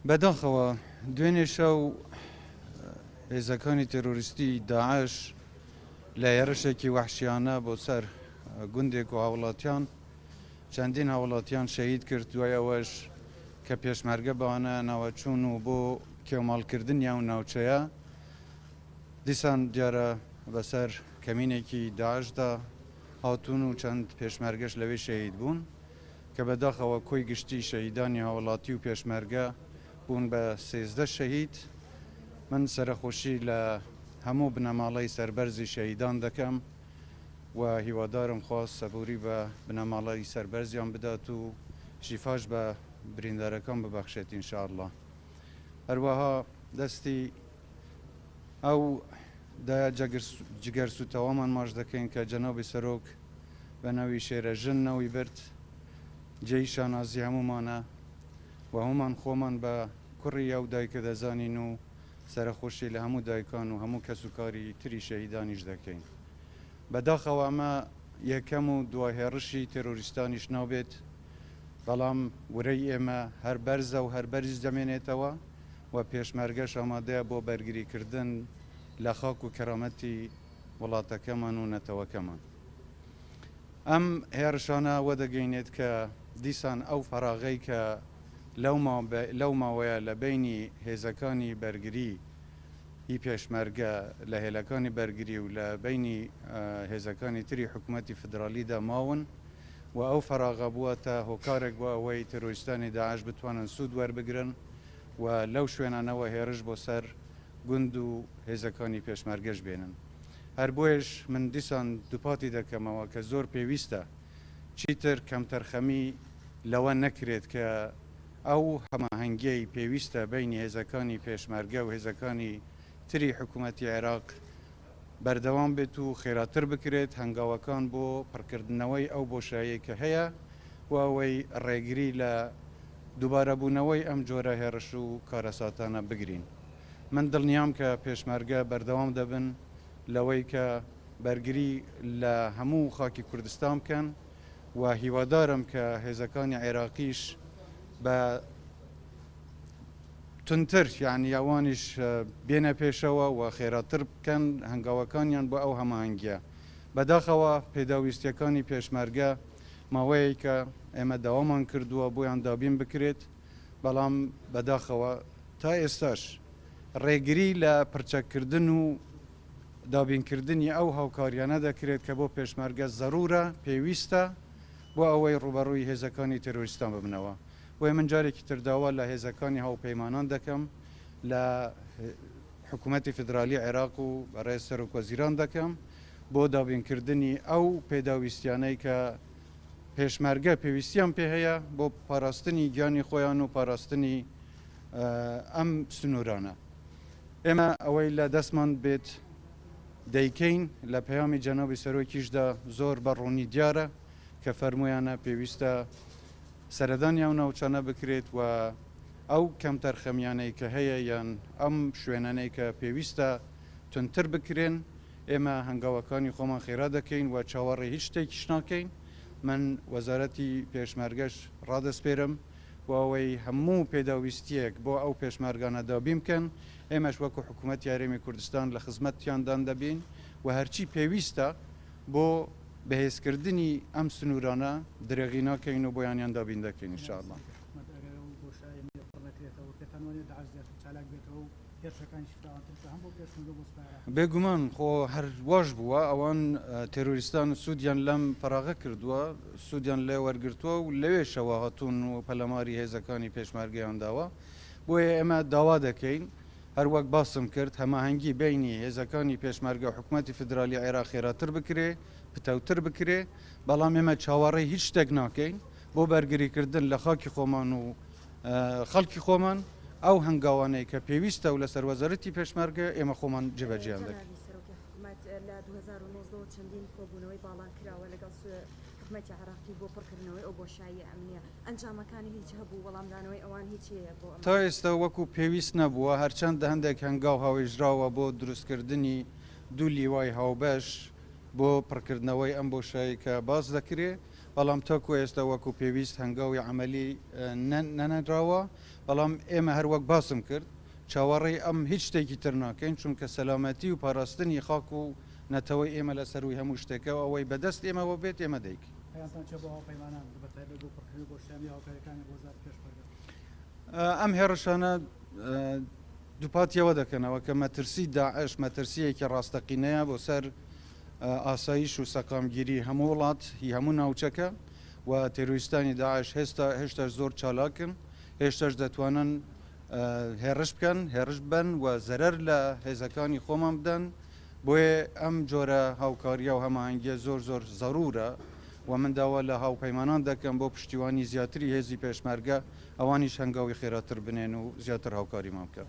بەداخەوە دوێنێ شەو هێزەکانی تێرۆریستی داعش لە هێڕشێکی وەحشیانە بۆ سەر گوندێک و هاوڵاتیان چەندین هاوڵاتیان شەهید کرد، دوای ئەوەش کە پێشمەرگە بەوانە ناوەچوون و بۆ کێوماڵکردنی ئەو ناوچەیە دیسان دیارە بەسەر کەمینێکی داعشدا هاتوون و چەند پێشمەرگەش لەوێ شەهید بوون. کە بەداخەوە کۆی گشتی شەهیدانی هاوڵاتی و پێشمەرگە بوون بە 13 شەهید. من سەرەخۆشی لە هەموو بنەماڵەی سەربەرزی شەهیدان دەکەم و هیوادارم خوا سەبوری بە بنەماڵەی سەربەرزیان بدات و شیفاش بە بریندارەکان ببەخشێت ان شاء اللە. هەروەها دەستی ئەو دایە جگەرسوتاوەمان ماچ دەکەین کە جەنابی سەرۆک بە ناوی شێرە ژن ناوی برد، جێی شانازی هەموومانە و هەموومان خۆمان بە کوڕی ئەو دایکە دەزانین و سەرەخۆشی لە هەموو دایکان و هەموو کەسوکاری تری شەهیدانیش دەکەین. بەداخەوە ئەمە یەکەم و دوا هێڕشی تێرۆریستانیش نابێت، بەڵام ورەی ئێمە هەر بەرزە و هەر بەرز دەمێنێتەوە و پێشمەرگەش ئامادەیە بۆ بەرگریکردن لە خاک و کەرامەتی وڵاتەکەمان و نەتەوەکەمان. ئەم هێڕشانە وەدەگەینێت کە دیسان ئەو فەراغەی کە لەو ماوەیە لە بەینی هێزەکانی بەرگری ی پێشمەرگە لە هێلەکانی بەرگری و لە بەینی هێزەکانی تری حکومەتی فیدرالیدا ماون و ئەو فەراغە بووەتە هۆکارێک بۆ ئەوەی تێرۆریستانی داعش بتوانن سوود وەربگرن و لەو شوێنانەوە هێرش بۆ سەر گوند و هێزەکانی پێشمەرگەش بێنن. هەر بۆیەش من دیسان دووپاتی دەکەمەوە کە زۆر پێویستە چیتر کەمتەرخەمی لەوە نەکرێت کە ئەو هەماهەنگیەی پێویستە بەینی هێزەکانی پێشمەرگە و هێزەکانی تری حکومەتی عێراق بەردەوام بێت و خێراتر بکرێت هەنگاوەکان بۆ پڕکردنەوەی ئەو بۆشاییەی کە هەیە بۆ ئەوەی ڕێگری لە دووبارەبوونەوەی ئەم جۆرە هێڕش و کارەساتانە بگرین. من دڵنیام کە پێشمەرگە بەردەوام دەبن لەوەی کە بەرگری لە هەموو خاکی کوردستان بکەن و هیوادارم کە هێزەکانی عێراقیش بە توندتر یانی ئەوانیش بێنە پێشەوە و خێراتر بکەن هەنگاوەکانیان بۆ ئەو هەماهەنگیە. بەداخەوە پێداویستیەکانی پێشمەرگە ماوەیەکە ئێمە داوامان کردووە بۆیان دابین بکرێت، بەڵام بەداخەوە تا ئێستاش ڕێگری لە پرچەککردن و دابینکردنی ئەو هاوکاریانە دەکرێت کە بۆ پێشمەرگە زەرورە، پێویستە، بۆ ئەوەی ڕووبەڕووی هێزەکانی تێرۆریستان ببنەوە. بۆیە من جارێکی تر داوا لە هێزەکانی هاوپەیمانان دەکەم، لە حکومەتی فیدرالی عێراق و بەڕێز سەرۆکوەزیران دەکەم بۆ دابینکردنی ئەو پێداویستیانەی کە پێشمەرگە پێویستیان پێ هەیە بۆ پاراستنی گیانی خۆیان و پاراستنی ئەم سنوورانە. ئێمە ئەوەی لە دەستمان بێت دەیکەین، لە پەیامی جەنابی سەرۆکیشدا زۆر بە ڕوونی دیارە کە فەرموویانە پێویستە سەردانی ئەو ناوچانە بکرێت و ئەو کەمتەرخەمیانەی کە هەیە یان ئەم شوێنانەی کە پێویستە توندتر بکرێن، ئێمە هەنگاوەکانی خۆمان خێرا دەکەین و چاوەڕێی هیچ شتێکیش ناکەین. من وەزارەتی پێشمەرگەش ڕادەسپێرم بۆ ئەوەی هەموو پێداویستییەک بۆ ئەو پێشمەرگانە دابین بکەن، ئێمەش وەکو حکومەتی هەرێمی کوردستان لە خزمەتیاندان دەبین و هەرچی پێویستە بۆ بەهێزکردنی ئەم سنوورانە درێغی ناکەین و بۆیانیان دابین دەکەین ان شاء اللە. بێگومان خۆ هەر واش بووە ئەوان تێرۆریستان سوودیان لەم فەراغە کردووە سوودیان لێ وەرگرتووە و لەوێشەوە هاتوون و پەلاماری هێزەکانی پێشمەرگەیان داوە بۆیە ئێمە داوا دەکەین هەروەک باسم کرد هەماهەنگی بەینی هێزەکانی پێشمەرگە و حکومەتی فیدرالی عێراق خێراتر بکرێ، پتەوتر بکرێ، بەڵام ئێمە چاوەڕێی هیچ شتێک ناکەین بۆ بەرگریکردن لە خاکی خۆمان و خەڵکی خۆمان، ئەو هەنگاوانەی کە پێویستە و لەسەر وەزارەتی پێشمەرگە ئێمە خۆمان جێبەجێیان دەکەین. جەنابی سەرۆکی حکومەت لە 2019 وە چەندین کۆبوونەوەی باڵا کراوە لەگەڵ حکومەتی عێراقی بۆ پڕکردنەوەی ئەو بۆشاییە ئەمنییە، ئەنجامەکانی هیچ هەبوو، وەڵامدانەوەی ئەوان هیچ هەیە بۆ ئەمە؟ تا ئێستا وەکو پێویست نەبووە، هەرچەندە هەندێک هەنگاو هاوێژراوە بۆ دروستکردنی دوو لیوای هاوبەش بۆ پڕکردنەوەی ئەم بۆشایەی کە باس دەکرێ. بەڵام تاکو ئێستا وەکو پێویست هەنگاوی عەمەلی نەنراوە، بەڵام ئێمە هەر وەک باسم کرد چاوەڕێی ئەم هیچ شتێکی تر ناکەین، چونکە سەلامەتی و پاراستنی خاک و نەتەوەی ئێمە لە سەرووی هەموو شتێکە و ئەوەی بەدەست ئێمەوە بێت ئێمە دەیکەین. پەیامتان چیە بۆ هاوپەیمانان بەتایبەت بۆ پڕکردنەوەی بۆشایی هاوکاریەکانیان بۆ وەزارەتی پێشمەرگە؟ ئەم هێڕشانە دووپاتی ئەوە دەکەنەوە کە مەترسی داعش مەترسییەکی ڕاستەقینەیە بۆ سەر ئاسایش و سەقامگیری هەموو وڵات هی هەموو ناوچەکە و تێرۆریستانی داعش هێستا هێشتاش زۆر چالاکن هێشتاش دەتوانن هێڕش بکەن هێڕش ببەن و زەرەر لە هێزەکانی خۆمان بدەن بۆیە ئەم جۆرە هاوکاریە و هەماهەنگیە زۆر زۆر زەرورە و من داوا لە هاوپەیمانان دەکەم بۆ پشتیوانی زیاتری هێزی پێشمەرگە ئەوانیش هەنگاوی خێراتر بنێن و زیاتر هاوکاریمان بکەن.